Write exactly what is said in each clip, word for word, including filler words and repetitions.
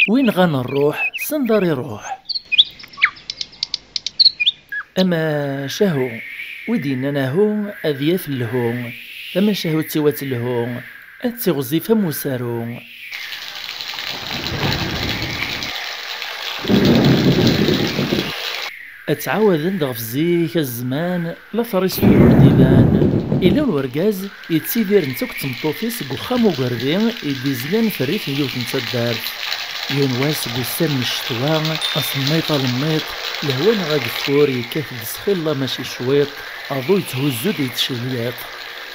Win ɣan rruḥ, send ara iruḥ. Amacahu, wi d-yennan ahu, ad yaf lhu. Tamacahut-iw ad telhu, ad tiɣzif am usaru. Ad ttɛawaden-d ɣef zik, a zzman, later-is ur d-iban. Illa wergaz yettidiren akk d tmeṭṭut-is deg uxxam ugerbi i d-izlan f rrif n yiwet n taddart. Yiwen wass deg ussan n ccetwa, asemmiḍ alemmiḍ, lehwa neɣ ageffur yekkat-d s xilla mačči cwiṭ, aḍu yetthuzzu-d yettcelliṭ.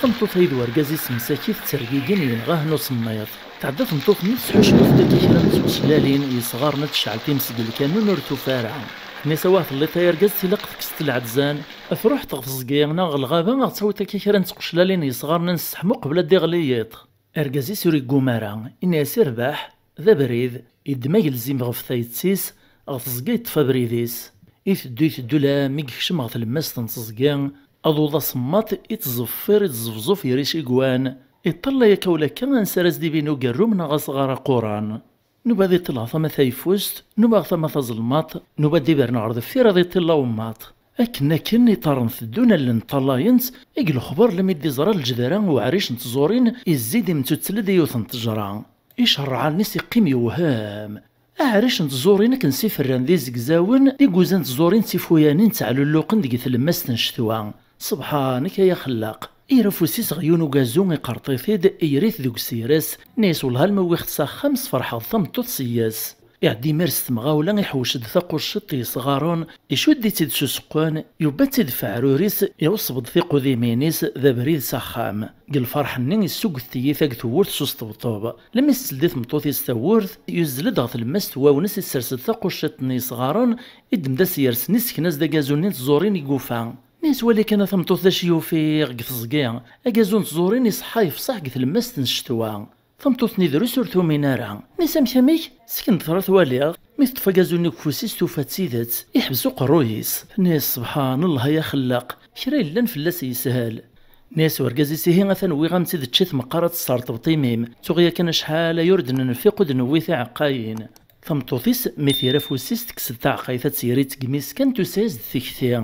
Tameṭṭut-a d wergaz-is msakit ttergigin yenɣa-hen usemmiḍ. Tɛedda tmeṭṭut-nni tesḥuccef-d akka kra n tqeclalin yesɣaren ad tecɛel times deg lkanun ur tufi ara. Tenna-as: "Awah, telliḍ ay argaz, tilaq tekkseḍ lɛezzan, ad truḥeḍ ɣer teẓgi neɣ ɣer lɣaba ad ɣ-tawiḍ akka kra n tqeclalin yesɣaren ad nesseḥmu qbel ad d-iɣli yiḍ." Argaz-is ur yegguma ara, yenna-as: "Irbeḥ, d abrid." Yeddem agelzim ɣef tayet-is, ɣer teẓgi yeṭṭef abrid-is. Iteddu, iteddu, lami yekcem ɣer tlemmast n teẓgi, aḍu d asemmaḍ, ittẓeffir, ittẓefẓuf gar icigwan. Iṭṭalay akka u lakka ansi ara s-d-ibin ugerrum neɣ asɣar aquran. Nuba ad iṭṭil ɣer tama tayeffust, nuba ɣer tama tazelmaḍt, nuba ad d-ibren ɣer deffir ad iṭṭil awemmaḍ. Akken akken iṭarren teddun, allen ṭṭalayent, i lexber lmi d-iẓra lejdara uɛric n tẓurin izzi-d imtuttel-d i yiwet n ttejra. Icerreɛ allen-is, iqqim yewhem. Aɛric n tẓurin akken s iferran d izegzawen, d iguzan n tẓurin d tifuyanin tteɛlulluqen deg tlemmast n ccetwa. Sebḥanek ay axellaq! Yerra afus-is ɣer yiwen ugazu, iqerṭ-it-id, yerra-t deg usegres, yenna-yas: "Wellah, alma wwiɣ-t s axxam, sferḥeɣ tameṭṭut s yes." Iɛedda imir s temɣawla, iḥewwec-d taqucciḍt yesɣaren, icudd-itt-id s useqqen, yubba-tt-id f aɛrur-is, iɣeṣṣeb-d tiqudimin-is d abrid s axxam. Deg lferḥ-nni, issugget tiyita deg tewwurt s usṭebṭeb. Lmi s-teldi tmeṭṭut-is tawwurt, yuzzel-d ɣer tlemmast n wawnes, issers-d taqucciḍt-nni yesɣaren, iddem-d asyers-nni, issken-as-d agazu-nni n tẓurin i yufa. Nni-as: "Wali kan a tameṭṭut d acu i ufiɣ deg teẓgi. Agazu n tẓurin iṣeḥḥa yefṣeḥ deg tlemmast n ccetwa." Tameṭṭut-nni drus ur tumin ara. Nni-as: "Amek, amek?" Sken-d tura ad t-waliɣ. Mi teṭṭef agazu-nni deg ufus-is, tufa d tidet. Iḥbes uqerruy-is. Tenna-yas: "Sebḥan Allah, ay axellaq! Kra yellan fell-as yeshel." Nni-as urgaz-is: "Ihi atan wwiɣ-am-tt-id, ečč-it meqqar ad tesserṭbeḍ imi-m. Tuɣ yakan acḥal aya ur d-nenfiq, ur d-newwi tiɛeqqayin." Tameṭṭut-is, mi terra afus-is, tekkes-d taɛeqqayt ad tt-yerr i tgemmi-s kan, tusa-yas-d tikti.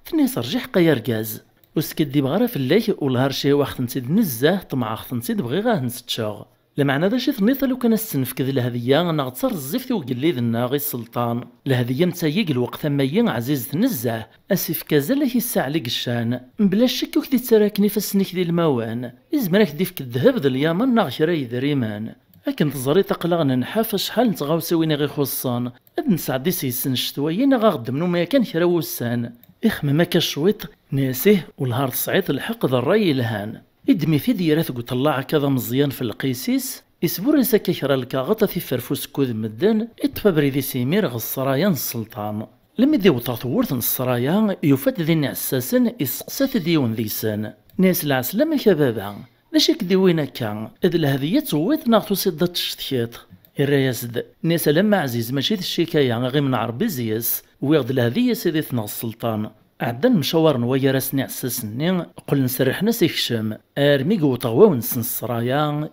Tenna-yas: "Rjiḥ ay argaz. Ur skiddibeɣ ara fell-ak, wellah ar cihwaɣ-tent-id nezzeh, ṭemɛeɣ-tent-id, bɣiɣ ad hent-ččeɣ." Lameɛna d acu i tenniḍ a lukan ad s-tt-nefk d lhedya neɣ d tareẓẓift i ugellid-nneɣ, i sselṭan? Lhedya am tagi deg lweqt am wagi ɛzizet nezzeh, asif-k azal ad k-issaɛli deg ccan. Mebla ccekk ur k-d-ittarra akken ifassen-ik d ilmawen. Izmer ad k-d-ifk ddheb d lyamen neɣ kra yedrimen. Akken teẓriḍ aql-aɣ nenḥaf acḥal n tɣawsiwin i ɣ-ixuṣṣen. Ad nesɛeddi seg-sen ccetwa-yi neɣ a ɣ-ddmen uma yakan kra wussan. Ixemmem akka cwiṭ, nni-as: "Ih, wellah ar tesɛiḍ lḥeqq, d ṛṛay yelhan." Iddem-it-id, yerra-t deg uṭellaɛ akka d ameẓyan f lqis-is, isburr-as akka kra lkaɣeṭ ad t-iffer f usekkud n medden, iṭṭef abrid-is imir ɣer ssraya n sselṭan. Lmi d-iweṭ ɣer tewwurt n ssraya, yufa-d din iɛessasen, isteqsa-t-id yiwen deg-sen. Nni-as: "Lɛeslama-k a baba, d acu i k-d-iwin akka? D lhedya tewwiḍ neɣ tusiḍ-d ad tecetkiḍ?" Irra-yas-d, nni-as: "Alamma ɛziz, mačči d ccikaya, iɣim n Ṛebbi zzi-s, wwiɣ-d lhedya i sidi-tneɣ sselṭan." Ɛeddan mcawaren waygar-asen iɛessasen-nni, qqlen serrḥen-as ikcem, armi yewweḍ ɣer wawens n ssraya.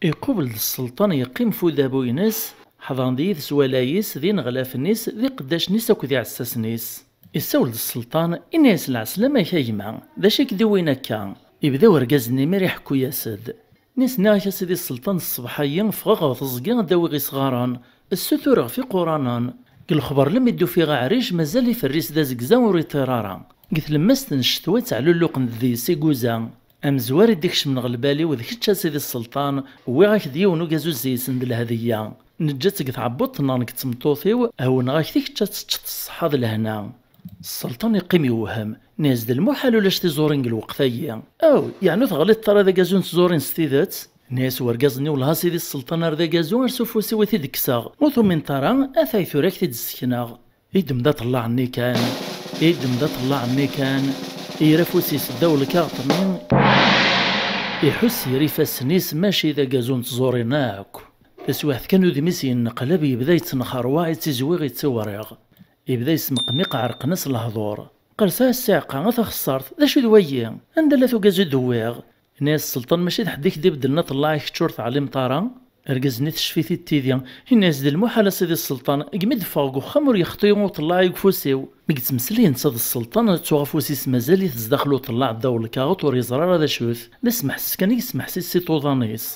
Iqubel-d sselṭan, yeqqim f udabu-ines, ḥeḍren-d yid-s walay-is, d ineɣlafen-is, d iqeddacen-is akked iɛessasen-is. Issawel-d sselṭan, inna-yas: "Lɛeslama-k a gma, d acu i k-d-iwin akka?" Ibda urgaz-nni imir iḥekku-yas-d. Nni-as: "Nniɣ-ak a sidi sselṭan, ṣṣbeḥ-agi ffɣeɣ ɣer teẓgi ad d-awiɣ isɣaren, ssutureɣ f iquranen. Deg lexber lmi d-ufiɣ aɛric mazal iferr-is d azegza ur iṭir ara. Deg tlemmast n ccetwa ttɛelluqen-d deg-s iguza. Amezwar i d-ikecmen ɣer lbal-iw d kečč a sidi sselṭan, wwiɣ-ak-d yiwen ugazu zzi-sen d lhedya. Neǧǧa-tt deg tɛebbuḍt-nneɣ nekk d tmeṭṭut-iw, hewneɣ-ak-t i kečč ad teččeḍ s ṣṣeḥḥa d lehna." Sselṭan iqqim yewhem, nni-as: "D lmuḥal ulac tiẓurin deg lweqt-agi." "Aw, yeɛni ur teɣliḍeḍ ara d agazu n tẓurin s tidet?" Nni-as wergaz-nni: "Wellah a sidi sselṭan, ar d agazu ar s ufus-iw i t-id-kkseɣ. Ma ur tumineḍ ara, atay tura ad k-t-id-ssekneɣ." Iddem-d aṭellaɛ-nni kan, iddem-d aṭellaɛ-nni kan, yerra afus-is ddaw lkaɣeṭ-nni, iḥuss ger ifassen-is mačči d agazu n tẓurin akk. Taswiɛt kan udem-is yenneqlab, yebda yettnexerwaɛ, ittizwiɣ, ittiwriɣ. Yebda yesmeqmiq, ɛerqen-as lehdur. "Qerseɛ ssiɛqa, a taxeṣṣart, d acu d wagi? Anda llat ugazu i d-wwiɣ?" Yenna-yas sselṭan: "Mačči d ḥedd i k-d-ibeddlen aṭellaɛ-ik, kečč ur teɛlimeḍ ara?" Argaz-nni tecfi-t-id tidi, yenna-yas: "D lmuḥal a sidi sselṭan, degmi d-ffɣeɣ deg uxxam ur yexṭi uṭellaɛ deg ufus-iw." Mi yettmeslay netta d sselṭan, ttuɣ afus-is mazal-it zdaxel uṭellaɛ ddaw lkaɣeṭ, ur yeẓri ara d acu-t. D asmeḥses kan i yesmeḥsis si tuḍan-is.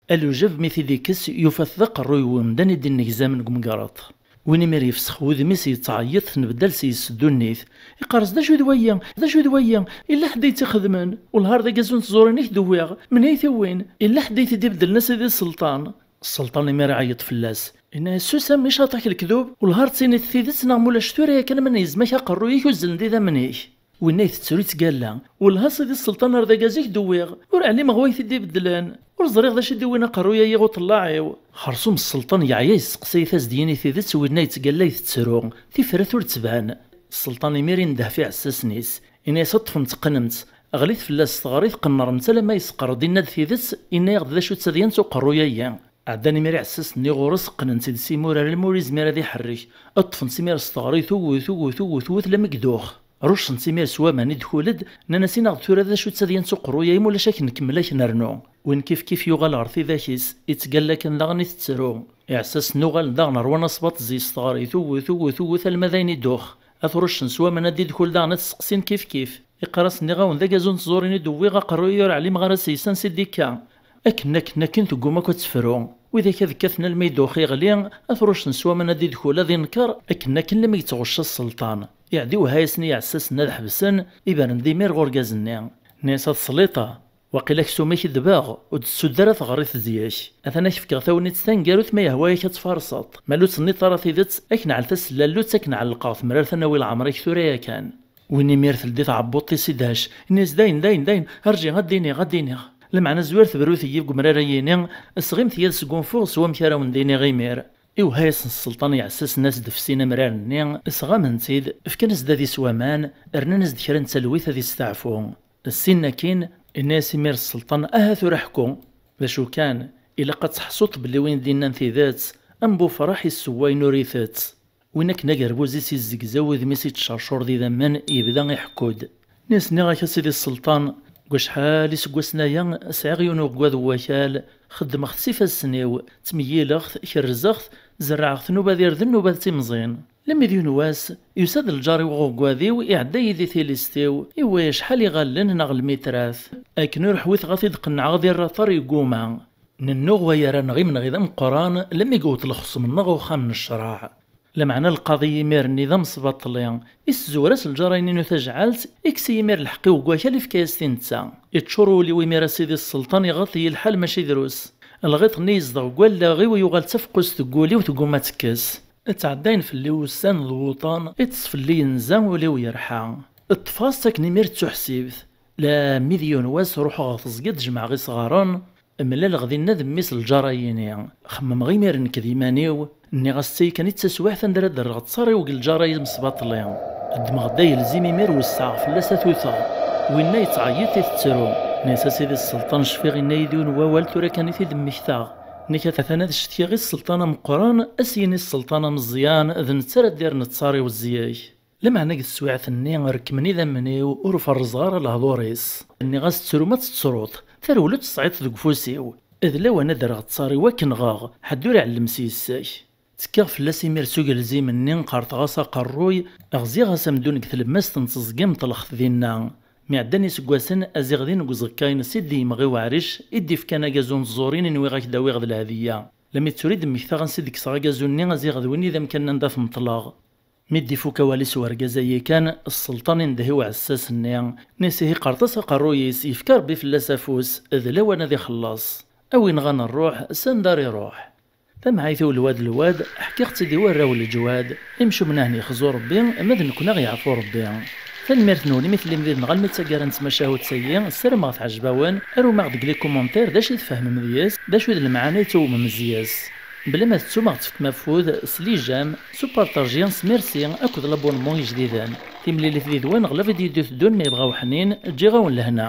Alujab mi t-id-ikkes, yufa-t d aqerruy n umdan i d-innegzamen deg umgareṭ. Win imir yefsex wudem-is yettɛeyyiḍ, tenbeddal s yes ddunit. Iqqar-as: "D acu d waya? D acu d waya? Yella ḥedd ay tt-ixedmen? Wellah ar d agazu n tẓurin i k-d-wwiɣ. Menhu ay t-iwwin? Yella ḥedd ay t-id-ibeddlen a sidi sselṭan?" Sselṭan imir iɛeyyeḍ fell-as. Yenna-yas: "Susem, icaṭ-ak lekdub. Wellah ar d-tiniḍ tidet neɣ mulac tura yakan ma nezmek aqerruy-ik uzzlen-d idammen-ik." Winna itettru yettgalla: "Wellah a sidi sselṭan ar d agazu i k-d-wwiɣ. Ur ɛlimeɣ wa ay t-id-ibeddlen. Ur ẓriɣ d acu i d-iwwin aqerruy-ayi uṭellaɛ-iw." Xersum sselṭan yeɛya yesteqsay-it-as-d yini tidet, winna yettgalla itettru, tifrat ur d-tban. Sselṭan imir indeh f iɛessasen-is, yenna-yas: "Ṭṭfemt qqnemt, ɣlit fell-as s teɣrit, qennremt alamma yesqerr-d inna-d tidet, yenna-yaɣ-d d acu d tadyant uqerruy-ayi." Ɛeddan imir iɛessasen-nni ɣur-s, qqnen-t-id s imur armi ur izmir ad iḥerrek. Ṭṭfen-t imir s teɣrit, uwet, uwet, uwet, uwet, lammi yedux. Ruccen-t imir s waman, iddkul-d, nnan-as: "Ini-aɣ-d tura d acu d tadyant uqerruy-ayi, ma ulac ad k-nkemmel ad k-nernu." Win kifkif yuɣal ɣer tidak-is, ittgalla kan daɣen itettru. Iɛessasen uɣalen daɣen rwan asbaṭ zi s teɣrit, uwet, uwet, uwet, alma d ayen iddux. Ad t-ruccen s waman, ad d-iddkul daɣen ad t-seqsin kifkif. Iqqar-as: "Nniɣ-awen d agazu n tẓurin i d-wwiɣ, aqerruy-ayi ur ɛlimeɣ ara s yes ansi d-ikka." Akken, akken, akken tegguma akk ad tefru. Widak ad kkaten almi yedux iɣli, ad t-ruccen s waman ad d-idkul ad inker, akken, akken lammi yettɣucc sselṭan. Iɛeddi wehha-yasen i iɛessasen ad ḥebsen, ibren-d imir ɣer urgaz-nni. Nnan-as: "A tesliṭ-a, waqil aksum-ik i d-baɣ, ur d-tsudd ara teɣrit zik. Atan ad k-fkeɣ tagnit taneggarut, ma yehwa-yak ad tfarseḍ. Ma ur d-tenniḍ ara tidet, ad k-nɛell tasellallut, ad k-nɛelleq ɣer temrart ad nawi leɛmer-ik tura yakan." Win imir teldi tɛebbuḍt-is idhec, yenna-yas: "Dayen, dayen, dayen, rǧi, ad d-iniɣ, ad d-iniɣ. Lameɛna zwir tebrut-iyi deg umrar-ayini, sɣimt-iyi ad sgunfuɣ s wamek ara wen-d-iniɣ imir." Iwehha-yasen sselṭan iɛessasen ad s-d-fsin amrar-nni, sɣamen-t-id, fkan-as-d ad iswa aman, rnan-as-d kra n talwit ad isteɛfu. Ssin akkin, yenna-yas imir sselṭan: "Aha tura ḥku. D acu kan, ilaq ad teḥṣuḍ belli win i d-innan tidet, am bufraḥ isewwayen ur itett." Win akken agerbuz-is izzegzaw, udem-is ittcercur d idammen, yebda iḥekku-d. Nni-as: "Nniɣ-ak a sidi sselṭan, deg wacḥal iseggasen aya sɛiɣ yiwen uɣeggad n wakal, xeddmeɣ-t s ifassen-iw, ttmeyyileɣ-t, kerrzeɣ-t, zerrɛeɣ-t nnuba d irden, nnuba d timẓin. Lemmi d yiwen wass, yusa-d lǧar-iw ɣer uɣeggad-iw, iɛedda-yi di tilist-iw, iwwi acḥal iɣallen neɣ lmitrat. Akken ur ḥwiteɣ ad t-id-qennɛeɣ di rraṭar, yegguma. Nennuɣ wayar-aneɣ imenɣi d ameqqran, lemmi yewweḍ lexṣem-nneɣ uxxam n ccreɛ. Lameɛna lqaḍi imir-nni d amesbaṭli, issezwer-as lǧar-ayni-inu tajɛalt, ikkes-iyi imir lḥeqq-iw deg wakal, ifka-yas-t i netta. Iččur wul-iw imir a sidi sselṭan, iɣaḍ-iyi lḥal mačči drus. Lɣiṭ-nni yezdeɣ deg wallaɣ-iw yuɣal d tafeqqust deg wul-iw, tegguma ad tekkes. Ttɛeddayen fell-i wussan d wuṭan, iṭṭes fell-i yenza, ul-iw yerḥa. Ṭṭfeɣ-as-tt akken imir d tuḥsibt. Lammi d yiwen wass ruḥeɣ ɣer teẓgi ad d-jemɛeɣ isɣaren, mlaleɣ dinna d mmi-s lǧar-ayini. Xemmemeɣ imir nekk d iman-iw, nniɣ-as ttay kan i d taswiɛt anda ara d-rreɣ ttṣar-iw deg lǧar-ayi amesbaṭli. Ddmeɣ-d agelzim imir wesseɛeɣ fell-as ad t-uteɣ. Winna yettɛeyyiḍ itettru. Nniɣ-as a sidi sselṭan, cfiɣ inna-yi-d yiwen wawal tura kan i t-id-mmektaɣ. Nniɣ-as atan ad ccetkiɣ i sselṭan ameqqran, ad s-yini sselṭan ameẓyan, d netta ara d-irren ttṣar-iw zzyak. Lameɛna deg teswiɛt-nni rekmen idammen-iw, ur ferrzeɣ ara lehdur-is. Nniɣ-as ttru ma tettruḍ, tarewla ur tt-tesɛiḍ deg ufus-iw. D lawan ad rreɣ ttṣar-iw ad k-nɣeɣ, ḥedd ur iɛellem s yes-k. Ttekkiɣ fell-as imir s ugelzim-nni, qerṭeɣ-as aqerruy, ɣziɣ-as amdun deg tlemmast n teẓgi, meṭleɣ-t dinna. Mi ɛeddan iseggasen, aziɣ din deg uẓekka-ines i d-yemɣi uɛric, i d-ifkan agazu n tẓurin i nwiɣ ad k-d-awiɣ d lhediyya. Lammi d tura i d-mmektaɣ ansi d-kkseɣ agazu-nni, aziɣ d win i d amkan anda t-meṭleɣ. Mi d-ifuk awal-is urgaz-ayi kan, sselṭan indeh i uɛessas-nni, nni-as ihi qerṭ-as aqerruy-is, yefka Rebbi fell-as afus, d lawan ad ixelleṣ. A wi nɣan rruḥ, s anda ara iruḥ? Tamɛayt-iw lwad lwad, ḥkiɣ-tt-id i warraw n leǧwad, imcumen ahen yexzu Rebbi, ma d nekkni aɣ yeɛfu Rebbi. Tanemmirt-nwen imi tellim did-neɣ almi d taggara n tmacahut-agi, ssarameɣ teɛjeb-awen, arum-aɣ-d deg les commentaires d acu i tfehmem deg-s, d acu i d lemɛana i tewwmem zzi-s. Bla ma tettum ad ɣ-tefkem afud s les j'aime, s upartaji, s merci akked l'abonnement ijdiden. Timlilit did-wen ɣer la vidéo d-iteddun ma yebɣa uḥnin, ǧǧiɣ-awen lehna.